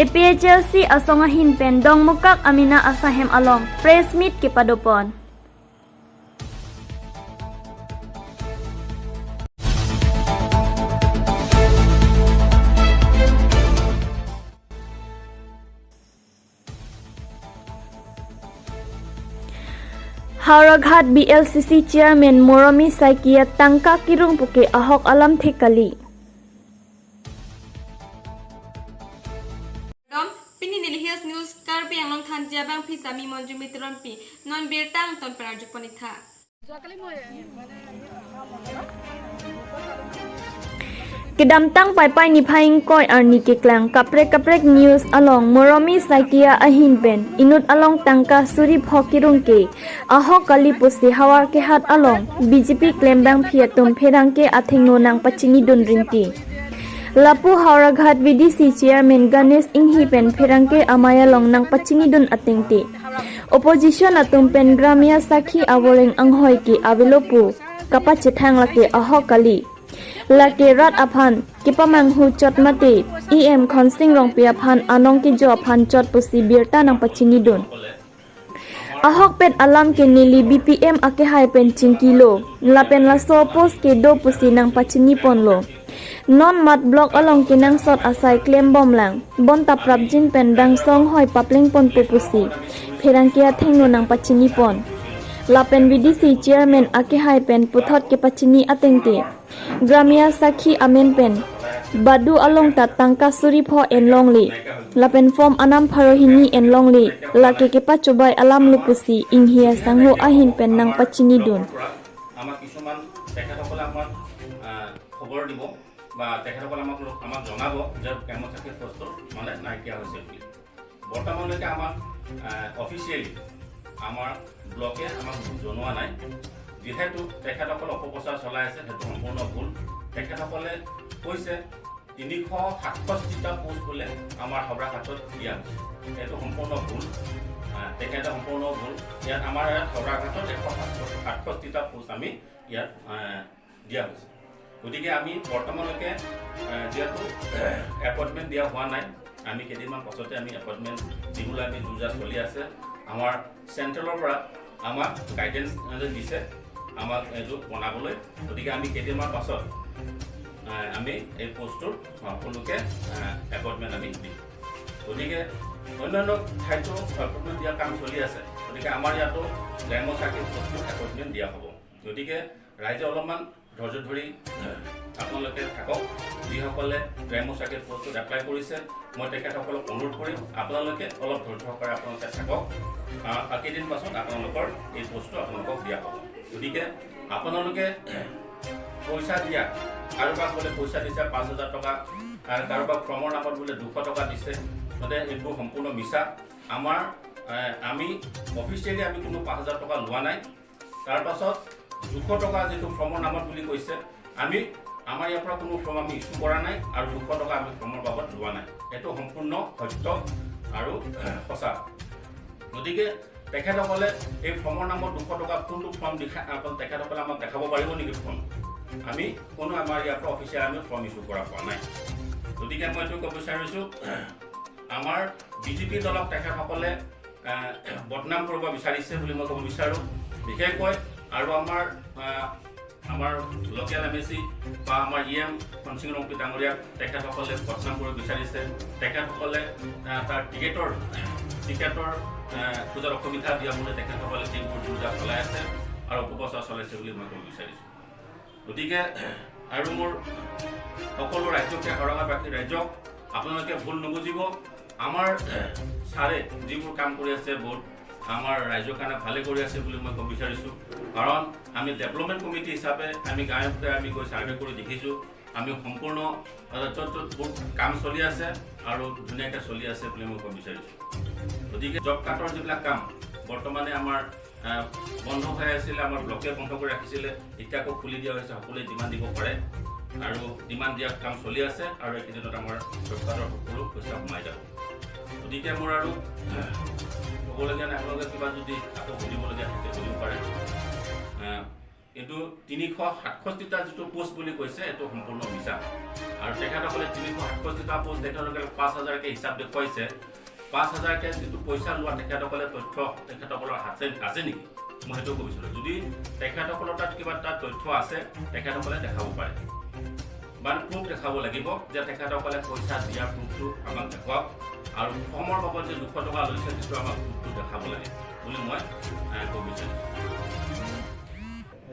APHLC asong ahin pen dong mukak amina asahem along press meet ke padopon. Howraghat BLCC Chairman Moromi Saikia Tangka Kirung Puke Ahok Alam Thekali. Dom pini nili hills news karbi anglong than jabang phisa mi monju mitron pi non bir tang ton praju ponitha. Kidamtang pai pai ni phaing koi arni ke klang kaprek kaprek news along Moromi Saikia ahin pen inut along tangka suri phokirung ke ahok kali pusi hawar ke hat along BJP klembang phiatum pherang ke athengno nang pachini dun ringti. Lapu Howraghat VDC Chairman Ganesh Inghi pen pherangke amaya long nang pachini dun atengti. Opposition atum pen Gramya Sakhi aworeng anghoi ki avilopu kapa chethang lake ahok kali. Lake rat aphan kipamang hu chot mate EM khonsing rong pia phan anong ki jo phan chot pusi birta nang pachini dun. Ahok pen alam ke nili BPM ake hai pen chingkilo lapen la so post ke do pusi nang pachini ponlo. Non mat block along kinang sot asai claim bom lang bon taprap jin pen dang song hoi papling pon pupusi pherangkia thengno nang pachini pon. Lapen VDC Chairman ake hai pen puthot ke pachini atengte. Gramya Sakhi amen pen badu along ta tangka suri pho en longli lapen form anam pharohini en longli lake ke pachobai alam lupusi inghia sangho ahin pen nang pachini dun. আমাক কিছুমান তেখেতসকলে আমাক খবৰ দিব বা তেখেতসকলে আমাক জনাব যে গ্ৰাম্য চাকৰি পোষ্টটো মানে নাইকিয়া হৈছে বুলি। বৰ্তমানলৈকে আমাক অফিচিয়েলি আমাৰ ব্লকে আমাক জনোৱা নাই। যিহেতু তেখেতসকলে অপপ্ৰচাৰ চলাই আছে, সেইটো সম্পূৰ্ণ ভুল। তেখেতসকলে কৈছে 367টা পোষ্ট বোলে আমাৰ হাওৰাঘাটত দিয়া হৈছে, সেইটো সম্পূৰ্ণ ভুল। তেখেতে সম্পূৰ্ণ ভুল। ইয়াত আমাৰ ইয়াত হাওৰাঘাটত 167টা পোষ্ট আমি ইয়াত দিয়া হৈছে। গতিকে আমি বৰ্তমানলৈকে যিহেতু এপইণ্টমেণ্ট দিয়া হোৱা নাই, আমি কেইদিনমান পাছতে আমি এপইণ্টমেণ্ট দিবলৈ আমি যো-জা চলি আছে। আমাৰ চেণ্ট্ৰেলৰ পৰা আমাক গাইডেঞ্চ দিছে আমাক এইটো বনাবলৈ। গতিকে আমি কেইদিনমান পাছত আমি এই পোষ্টটোৰ সকলোকে এপইণ্টমেণ্ট আমি দিম। গতিকে অন্যান্য ঠাইতো এপইণ্টমেণ্ট দিয়াৰ কাম চলি আছে, গতিকে আমাৰ ইয়াতো গ্ৰাম্য চাকৰি পোষ্টটো এপইণ্টমেণ্ট দিয়া হ'ব। গতিকে ৰাইজে অলপমান ধৈৰ্য ধৰি আপোনালোকে থাকক। যিসকলে গ্ৰাম্য চাকৰি পোষ্টটোত এপ্লাই কৰিছে, মই তেখেতসকলক অনুৰোধ কৰিম আপোনালোকে অলপ ধৈৰ্য সহকাৰে আপোনালোকে থাকক। কেইদিন পাছত আপোনালোকৰ এই পোষ্টটো আপোনালোকক দিয়া হ'ব। গতিকে আপোনালোকে পইচা দিয়া, কাৰোবাক বোলে পইচা দিছে 5,000 টকা, কাৰোবাক ফৰ্মৰ নামত বোলে 200 টকা দিছে, গতিকে এইবোৰ সম্পূৰ্ণ মিছা। আমি অফিচিয়েলি আমি কোনো 5,000 টকা লোৱা নাই। তাৰপাছত 200 টকা যিটো ফৰ্মৰ নামত বুলি কৈছে, আমি আমাৰ ইয়াৰ পৰা কোনো ফৰ্ম আমি ইছ্যু কৰা নাই আৰু 200 টকা আমি ফৰ্মৰ বাবদ লোৱা নাই। এইটো সম্পূৰ্ণ সত্য আৰু সঁচা। গতিকে তেখেতসকলে এই ফৰ্মৰ নামত 200 টকা কোনটো ফৰ্ম দেখা, তেখেতসকলে আমাক দেখাব পাৰিব নেকি ফৰ্ম? আমি কোনো আমাৰ ইয়াৰ পৰা অফিচিয়েল আমি ফৰ্ম ইছ্যু কৰা পোৱা নাই। গতিকে মই এইটো ক'ব বিচাৰিছোঁ, আমাৰ বিজেপি দলক তেখেতসকলে বদনাম কৰিব বিচাৰিছে বুলি মই ক'ব বিচাৰোঁ বিশেষকৈ। আৰু আমাৰ লোকেল এম এ চি বা আমাৰ ই এম খনসিং ৰংপি ডাঙৰীয়াক তেখেতসকলে বদনাম কৰিব বিচাৰিছে। তেখেতসকলে তাৰ টিকেটৰ খোজাত অসুবিধা দিয়া বুলি তেখেতসকলে এইবোৰ যো-জা চলাই আছে আৰু অপপ্ৰচাৰ চলাইছে বুলি মই ক'ব বিচাৰিছোঁ। গতিকে আৰু মোৰ সকলো ৰাজ্যকে, হাওৰাঘাটবাসী ৰাইজক আপোনালোকে ভুল নুবুজিব। আমাৰ ছাৰে যিবোৰ কাম কৰি আছে বহুত আমাৰ ৰাইজৰ কাৰণে ভালে কৰি আছে বুলি মই ক'ব বিচাৰিছোঁ। কাৰণ আমি ডেভেলপমেণ্ট কমিটি হিচাপে আমি গাঁৱে ভূঞে আমি গৈ ছাৰ্ভে কৰি দেখিছোঁ, আমি সম্পূৰ্ণ য'ত য'ত বহুত কাম চলি আছে আৰু ধুনীয়াকৈ চলি আছে বুলি মই ক'ব বিচাৰিছোঁ। গতিকে জব কাৰ্ডৰ যিবিলাক কাম বৰ্তমানে আমাৰ বন্ধ হৈ আছিলে, আমাৰ ব্লকে বন্ধ কৰি ৰাখিছিলে, এতিয়া আকৌ খুলি দিয়া হৈছে, সকলোৱে ডিমাণ্ড দিব পাৰে আৰু ডিমাণ্ড দিয়াৰ কাম চলি আছে আৰু এইকেইদিনত আমাৰ জব কাৰ্ডৰ সকলো পইচা সোমাই যাব। গতিকে মোৰ আৰু ক'বলগীয়া নাই। আপোনালোকে কিবা যদি আকৌ সুধিবলগীয়া থাকে সুধিব পাৰে। কিন্তু 367টা যিটো পোষ্ট বুলি কৈছে, এইটো সম্পূৰ্ণ মিছা। আৰু তেখেতসকলে 367টা পোষ্ট তেখেতসকলে 5,000কৈ হিচাপ দেখুৱাইছে। 5,000কৈ যিটো পইচা লোৱা তেখেতসকলে তথ্য তেখেতসকলৰ আছে নেকি, মই সেইটো ক'ব বিচাৰোঁ। যদি তেখেতসকলৰ তাত কিবা তাত তথ্য আছে, তেখেতসকলে দেখাব পাৰে, মানে প্ৰুফ দেখাব লাগিব যে তেখেতসকলে পইচা দিয়াৰ প্ৰুফটো আমাক দেখুৱাওক, আৰু ফৰ্মৰ বাবদ যে 200 টকা লৈছে সেইটো আমাক প্ৰুফটো দেখাব লাগে বুলি মই ক'ব বিচাৰিছোঁ।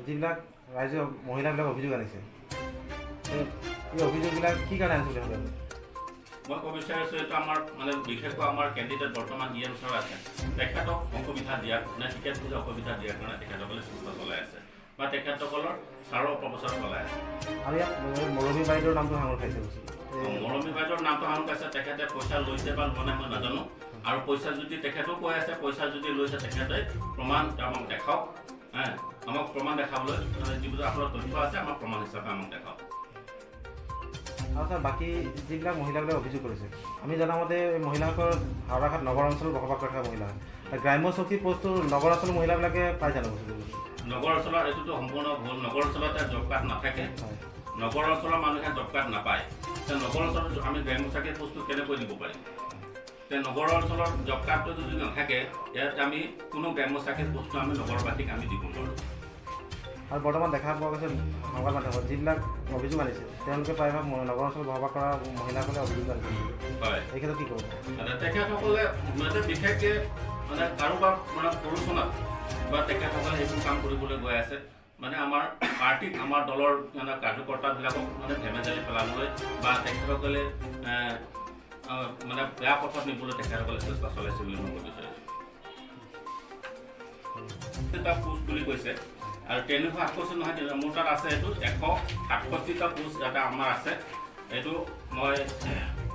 যিবিলাক ৰাইজে মহিলাবিলাক অভিযোগ আনিছে, এই অভিযোগবিলাক কি কাৰণে আনিছে বুলি ভাবে? মই ক'ব বিচাৰিছোঁ, এইটো আমাৰ মানে বিশেষকৈ আমাৰ কেণ্ডিডেট বৰ্তমান ই এম ছাৰ আছে, তেখেতক অসুবিধা দিয়াৰ মানে টিকেট খোজা অসুবিধা দিয়াৰ কাৰণে তেখেতসকলে চেষ্টা চলাই আছে বা তেখেতসকলৰ ছাৰৰ অপপ্ৰচাৰ চলাই আছে। আৰু ইয়াত মৰমী বাইদেউৰ নামটো সাঙুৰ খাইছে। মৰমী বাইদেউৰ নামটো সাঙুৰ খাইছে। তেখেতে পইচা লৈছে বা লোৱা নাই মই নাজানো, আৰু পইচা যদি তেখেতেও কৈ আছে, পইচা যদি লৈছে তেখেতে প্ৰমাণ আমাক দেখাওক। আমাক প্ৰমাণ দেখাবলৈ মানে যিবিলাক আপোনাৰ তথ্য আছে আমাক প্ৰমাণ হিচাপে আমাক দেখাওক। আৰু ছাৰ, বাকী যিবিলাক মহিলাবিলাক অভিযোগ কৰিছে, আমি জনামতে মহিলাসকল হাওৰাঘাট নগৰ অঞ্চলত বসবাস কৰি থকা মহিলা, গ্ৰাম্য চকী পষ্টটো নগৰ অঞ্চলৰ মহিলাবিলাকে পাই জানো বস্তুটো? নগৰ অঞ্চলৰ এইটোতো সম্পূৰ্ণ ভুল। নগৰ অঞ্চলত জব কাৰ্ড নাথাকে, নগৰ অঞ্চলৰ মানুহে জব কাৰ্ড নাপায়। নগৰ অঞ্চলত আমি গ্ৰাম্য চাকৰি পষ্টটো কেনেকৈ দিব পাৰিম? নগৰ অঞ্চলৰ জব কাৰ্ডটো যদি নাথাকে, ইয়াত আমি কোনো গ্ৰাম্য চাকৰি পষ্টটো আমি নগৰবাসীক আমি দিব নোৱাৰোঁ। আৰু বৰ্তমান দেখা পোৱা গৈছে সংবাদ মাধ্যমত যিবিলাক অভিযোগ আনিছে, তেওঁলোকে প্ৰায়ভাগ নগৰ অঞ্চলত বসবাস কৰা মহিলাসকলে অভিযোগ আনিছে। হয়, এই ক্ষেত্ৰত কি ক'ব? তেখেতসকলে মানে বিশেষকৈ মানে কাৰোবাৰ মানে প্ৰৰোচনাত বা তেখেতসকলে সেইবোৰ কাম কৰিবলৈ গৈ আছে, মানে আমাৰ পাৰ্টিক আমাৰ দলৰ মানে কাৰ্যকৰ্তাবিলাকক মানে ধেমেজালি পেলাবলৈ বা তেখেতসকলে মানে বেয়া পথত নিবলৈ তেখেতসকলে চেষ্টা চলাইছে বুলি মই ক'ব বিচাৰিছোঁ। এটা পোষ্ট বুলি কৈছে আৰু 368 নহয়, মোৰ তাত আছে এইটো 167টা পোষ্ট এটা আমাৰ আছে। এইটো মই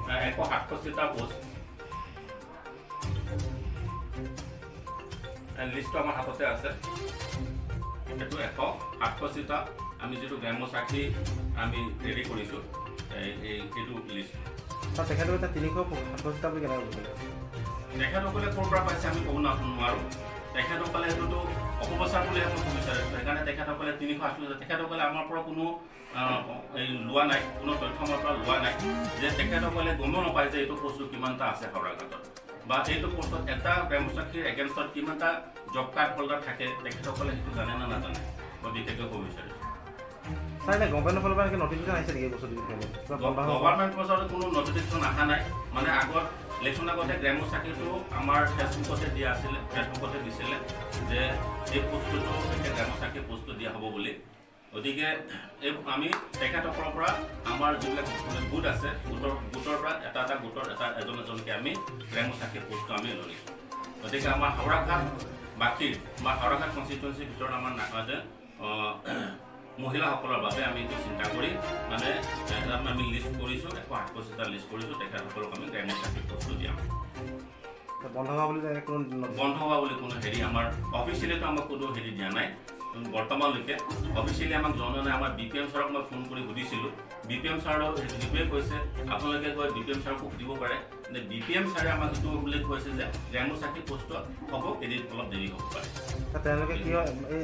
167টা পোষ্ট লিষ্টটো আমাৰ হাততে আছে। এইটো 168টা আমি যিটো গ্ৰাম্য চাকৰি আমি ৰেডি কৰিছোঁ, এইটো লিষ্ট। তেখেতসকলে 367টা বুলি কেনেকৈ বুজিলে? তেখেতসকলে ক'ৰ পৰা পাইছে আমি ক'ব নোৱাৰোঁ। তেখেতসকলে এইটোতো অপপ্ৰচাৰ বুলিহে মই ক'ব বিচাৰিছোঁ। সেইকাৰণে তেখেতসকলে 368, তেখেতসকলে আমাৰ পৰা কোনো এই লোৱা নাই, কোনো তথ্য আমাৰ পৰা লোৱা নাই, যে তেখেতসকলে গমো নাপায় যে এইটো বস্তু কিমানটা আছে হাওৰাঘাটত বা এইটো পোষ্টত এটা গ্ৰাম্য চাকৰিৰ এগেইনষ্টত কিমানটা জব কাৰ্ড হোল্ডাৰ থাকে, তেখেতসকলে সেইটো জানে নে নাজানে মই বিশেষকৈ ক'ব বিচাৰিছোঁ। গভৰ্ণমেণ্ট পষ্টত কোনো নটিফিকেশ্যন অহা নাই। মানে আগত ইলেকশ্যন আগতে গ্ৰাম্য চাকৰিটো আমাৰ ফেচবুকতে দিয়া আছিলে, ফেচবুকতে দিছিলে যে এই পোষ্টটো এতিয়া গ্ৰাম্য চাকৰি পোষ্টটো দিয়া হ'ব বুলি। গতিকে এই আমি তেখেতসকলৰ পৰা আমাৰ যিবিলাক গোট আছে, গোটৰ পৰা এটা এটা গোটৰ এটা এজন এজনকৈ আমি গ্ৰাম্য চাকৰি পোষ্টটো আমি লৈছোঁ। গতিকে আমাৰ হাওৰাঘাটবাসীৰ বা হাওৰাঘাট কনষ্টিটুৱেঞ্চিৰ ভিতৰত আমাৰ মহিলাসকলৰ বাবে আমি এইটো চিন্তা কৰি মানে আমি লিষ্ট কৰিছোঁ, 168টা লিষ্ট কৰিছোঁ, তেখেতসকলক আমি গ্ৰাম্য চাকৰি পোষ্টটো দিয়াম। বন্ধ হোৱা বুলি কোনো হেৰি আমাৰ অফিচিয়েলিটো আমাক কোনো হেৰি দিয়া নাই বৰ্তমানলৈকে। অফিচিয়েলি আমাক জনোৱা নাই। আমাৰ বি পি এম ছাৰক মই ফোন কৰি সুধিছিলোঁ, বি পি এম ছাৰেও সেইটোৱে কৈছে, আপোনালোকে গৈ বি পি এম ছাৰকো সুধিব পাৰে। মানে বি পি এম ছাৰে আমাক এইটো বুলি কৈছে যে গ্ৰাম্য চাকৰি পোষ্টত হ'ব, এদিন অলপ দেৰি হ'ব পাৰে। তেওঁলোকে কিয় এই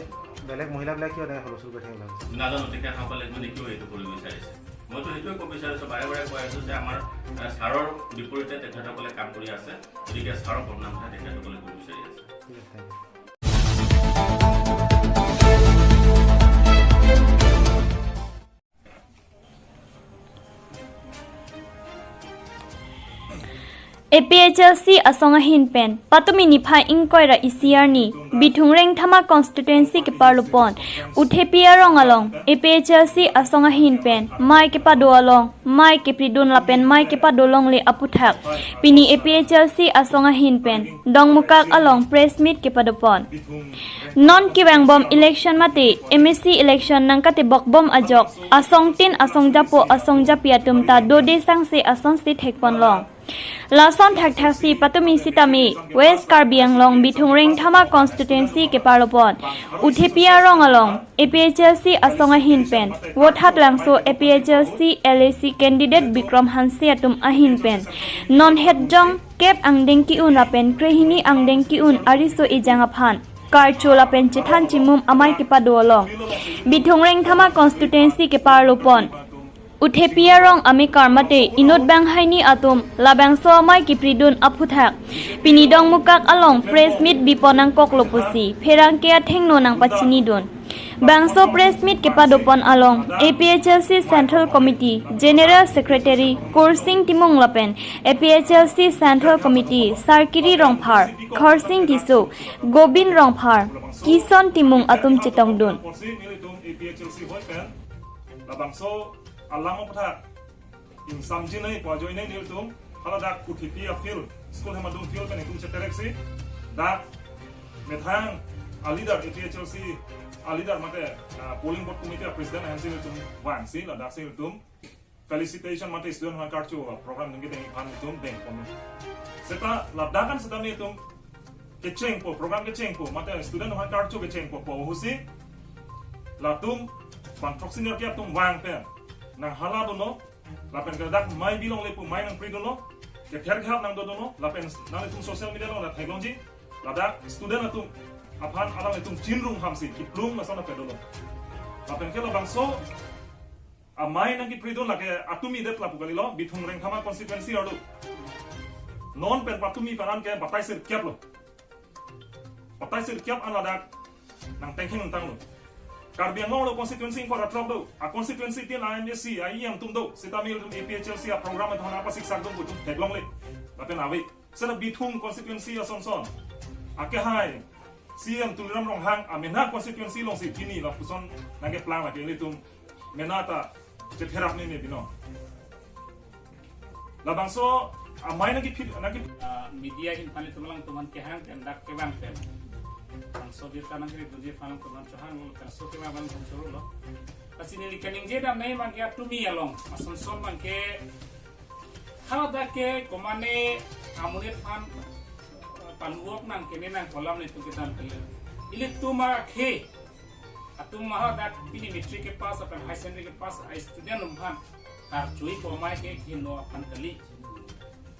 বেলেগ মহিলাবিলাক কিয় এনেকৈ হুলস্থুল কৰি থাকিব নাজানো, তেখেতসকলে মানে কিয় এইটো কৰিব বিচাৰিছে। মইতো সেইটোৱে ক'ব বিচাৰিছোঁ, বাৰে বাৰে কৈ আছোঁ যে আমাৰ ছাৰৰ বিপৰীতে তেখেতসকলে কাম কৰি আছে, গতিকে ছাৰৰ বদনামহে তেখেতসকলে কৰিব বিচাৰি আছে। ঠিক আছে, thank U. APHLC asong ahin pen patumi ni pha ingkoi ra ECR ni bithungreng thama constituency ke parlupon uthepia rong along APHLC asong ahin pen mai ke pa do along mai ke pridun lapen mai ke pa dolong le aputhak pini APHLC asong ahin pen dong mukak along press meet ke padopon non kiwang bom election mate MSC election nangkate bok bom ajok asong tin asong japo asong japia tumta dode sang se asong si thekpon long Lason thak thak si patumi sitami West Karbi Anglong Bithungreng Thama constituency ke parlopon uthepia rong along APHLC asonga hinpen wothat langso APHLC LAC candidate Bikram Hansi atum ahin pen non head jong kep angdeng ki un rapen krehini angdeng ki un ariso ijanga phan karchola pen chethan chimum amai ke padolong Bithungreng Thama constituency ke parlopon Uthepia rong ami karmate inot bang haini atum labang so amai kipridun aphuthak pinidong mukak along press meet biponang koklopusi pherang ke thengno nang pachini dun bangso press meet kepadopon along APHLC Central Committee General Secretary Korsing Timung Lapen APHLC Central Committee Sarkiri Rongphar Khorsing Tisu Gobin Rongphar Kison Timung atum chitong dun. Alam patha in samji nei pajoi nei nil tum hala dak kuthipi a fil school hamadum fil pen tum cheterexi dak methang a leader APHLC a leader mate polling board committee president hamsi tum wang si la dak si tum felicitation mate student han karchu program ningi deng phan tum deng pon seta la dakan seta ni tum ke cheng po program ke cheng po mate student han karchu ke cheng po po husi la tum pan proxinor ke tum wang pen nang hala dono lapen kedak mai bilong lepu mai nang pri dono ke ther khap nang dono lapen nang tum social media long la thailong ji ladak student atum aphan alang tum chinrung hamsi ki plung la sona pe dono lapen ke la bangso a mai nang ki pri don la ke atumi det la pukali lo bithung reng thama constituency aru non pen patumi paran ke batai sir kyap lo batai sir kyap an ladak nang tengkheng tang lo Karbi Anglong constituency for atrop do a constituency tin IMSC IEM tum do sitamil tum APHLC a program thona pa sik sak dum tum theklong le lapen awe sena bithung constituency a sonson a ke hai CM Tuliram Ronghang a mena constituency long si kini la puson nange plan la ke le tum menata chetherap ni ne bino la bangso a mai nagi fit nagi media hin phane tumlang tuman ke hang ten dak ke bang ten bangso dir tanang kiri duji phanang tuman chohang kaso ke bang bang lo pasini likaning je dam nei bang ke tumi along ason son bang ke hala ke komane amunet phan panuok nang kene nang kolam ne tu ke tan pele ili tuma khe atum maha dak pini matric ke pass apan high secondary ke pass a student umhan tar chui komai ke khino apan kali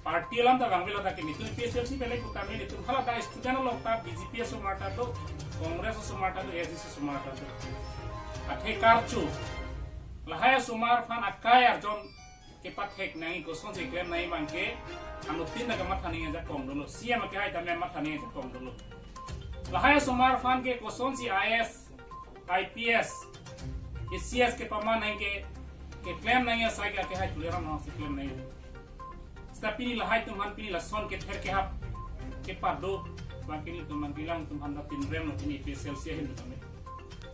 party alam ta bangbela ta ke mitul PSLC pele ko tamil tum hala ta student lok ta BJP so marta to Congress so marta to AGC so marta to athe karchu lahaya sumar phan akaya jon ke pathek nai ko son je claim nai bangke anutin na ka mathani ja kong dolo CM ke hai ta me mathani ja kong dolo lahaya sumar phan ke ko son si IS IPS ACS ke pama nai ke claim nai sai ka ke hai tuleram no si claim nai tapi lahai tum han pini la son ke ther ke hap ke pado bakini tum man bilang tum han pin rem no pini PSLC hin tum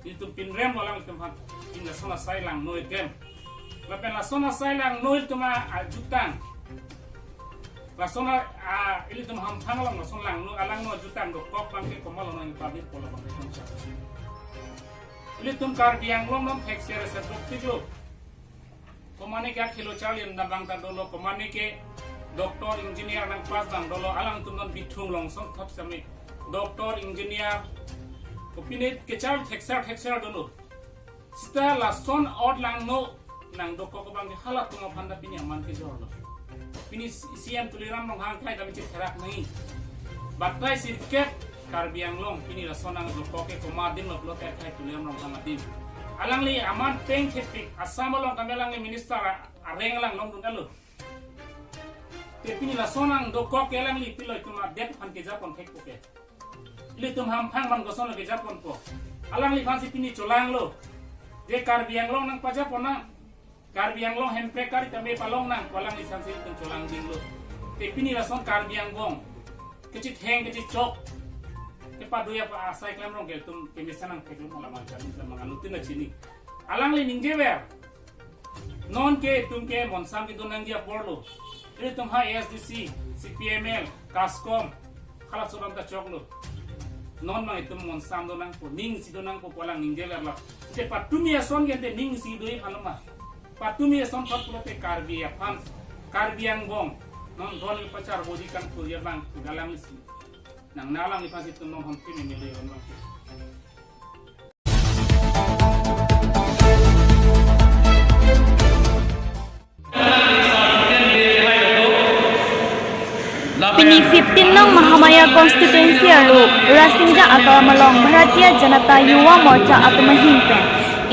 ni tum pin rem walang tum han pin la son sai lang noi kem la pen la son sai lang noi tum a jutang la son a ili tum ham phang lang la son lang no alang no jutang do kok bang ke komal no ni public pola bang ke tum sa ili tum kar biang long nom thek sere se dok tiklo komane ke khelo charlin da bang ta dolo komane ke doctor engineer nang pass bang dolo alang tum non bithung long song thap sami doctor engineer opinate ke char thexar thexar dolo sta la son od lang no nang do ko bang hala tum phanda pini aman ke jorlo pini CM Tuliram rong hang kai dami cherak nahi batai sirket Karbi Anglong pini la son nang do ko ke koma din lo kai kai Tuliram rong hang adim alang li aman peng khetik Assam long kamelang li minister areng lang long dun alo te pini la sonang do kok elang li piloi tuma det phan ke japon thek poke li tum ham phang man goson ke japon po alang li phan si pini cholang lo de Karbi Anglong nang paja pona Karbi Anglong hempre kari tame palong nang palang li san si tum cholang ding lo te pini la son Karbi Anglong ke chi theng ke chi chok ke pa duya pa asai klam rong gel tum ke mesanang thek lo mala man chan tum manganutin na chini alang li ningje ber non ke tum ke monsam ke donang dia porlo ini tum ha SDC CPML Kaskom khala soram ta choklo non mang tum monsam donang po ning si donang po polang ningje ber la te patumi ason ge te ning si doi phaloma patumi ason thot pulo te Karbi aphan Karbi Anglong non dhol pachar bodi kan puriya bang galang si nang nalang ni pasi tum non hom ke ne le on bang. Pini 15 nang Mahamaya constituency aru Rasingja Akalamalong Bharatiya Janata Yuva Morcha atuma himpen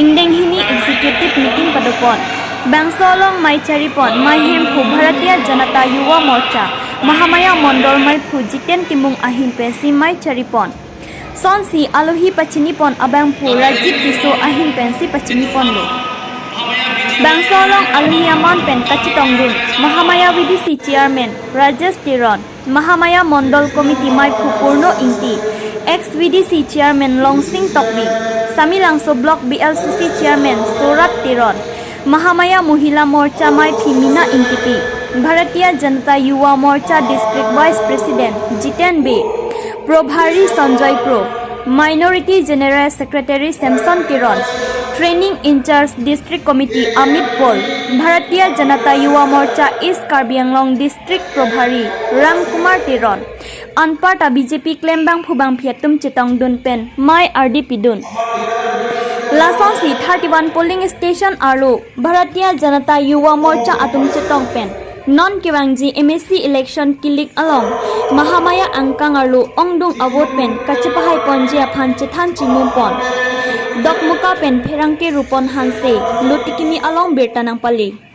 indeng hini executive meeting padopon. Bangsolong Mai Charipon Mai Hem Phu Bharatiya Janata Yuva Morcha Mahamaya Mondol Mai Phu Jiten Timung Ahin Pen si Mai Charipon Son si Alohi Pachinipon Abang Phu Rajib Tiso Ahin Pen si Pachinipon lo Bangsolong Alohi Aman Pen Kachitongdun Mahamaya VDC Chairman Rajesh Tiron Mahamaya Mondol Committee Mai Phu Purno Ingti Ex VDC Chairman Longsing Tokbi Samilangso Block BLCC Chairman Surat Tiron Mahamaya Mohila Morcha Mai Phimina Ingtipi Bharatiya Janata Yuva Morcha District Vice President Jiten B Prabhari Sanjay Pro Minority General Secretary Samson Tiron Training in Charge District Committee Amit Paul Bharatiya Janata Yuva Morcha East Karbi Anglong District Prabhari Ram Kumar Tiron Anparta BJP Klembang Phubang Phiatum Chitong Dun Pen Mai RD Pidun Lasong si 31 polling station Arlo Bharatiya Janata Yuva Morcha Atum Chitong Pen Non Kiwangji MSC election kilik along Mahamaya Angkang Arlo Ongdung Award Pen Kachipahai Ponjia Phan Chithan Chimum Pon Dok Muka Pen Pherangke Rupon Hanse Lutikimi along Birtanang Pali.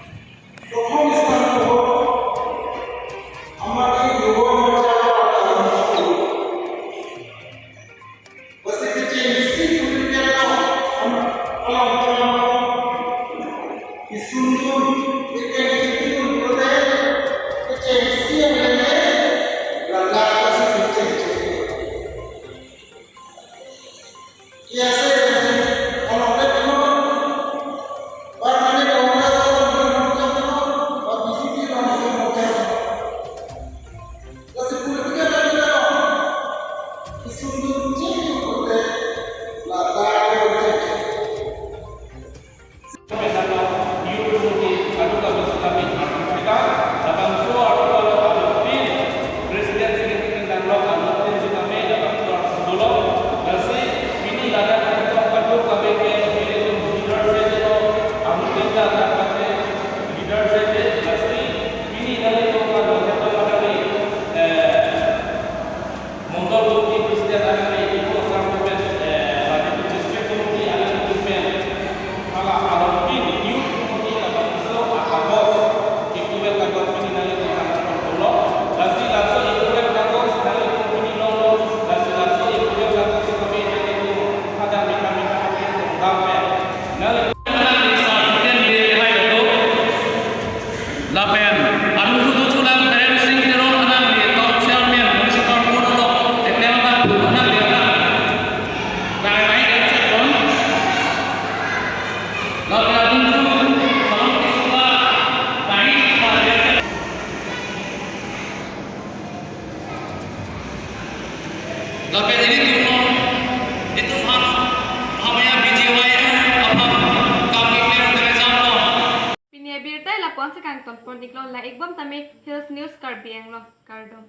Hills News Karbi Anglong Kardom.